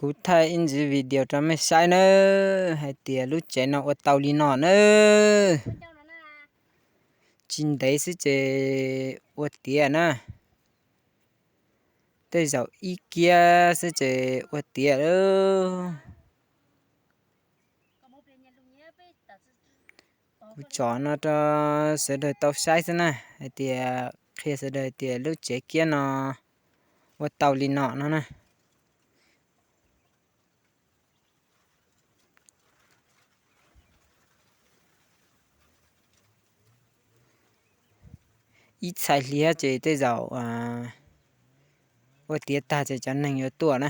Kuv thaij ib ntsis video rau mej saib nawb, hais tias lub tsev no ua tau li no nawb. Tsis ntev xwb ces ua tiav na. Tej zaum ib kiab xwb ces ua tiav lawm. Kuv tsom no rau sawv daws tau saib xwb na, hais tias qhia sawv daws tias lub tsev kiab no ua tau li no no na. Ib txhais hli ces tej zaum ua tiav tag ces cov neeg yuav tuaj na.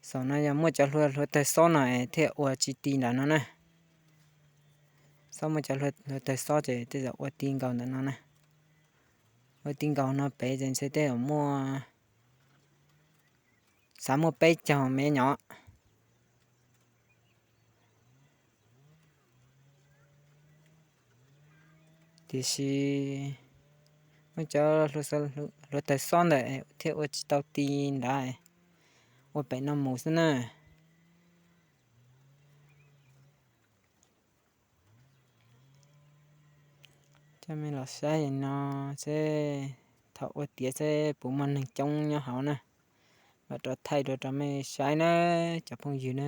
Xaum no yog muaj cov hluav taws xob no thiaj ua tsis ti nram no na. Xob muaj cov hluav taws xob ces tej zaum ua ti nkaus ntawm no na. Ua ti nkaus no pem ces ntshe tej zaum muaj, xav muaj peb caug me nyuam. Tiam sis muab cov hluav taws xob ntawm thiaj ua tsis tau ti nrad, ua pem no mus xwb na. Coj mej los saib no seb, thaum ua tiav seb puas muaj neeg coob nyob hauv na, mam rov thaij dua rau mej saib na, cov phooj ywg na.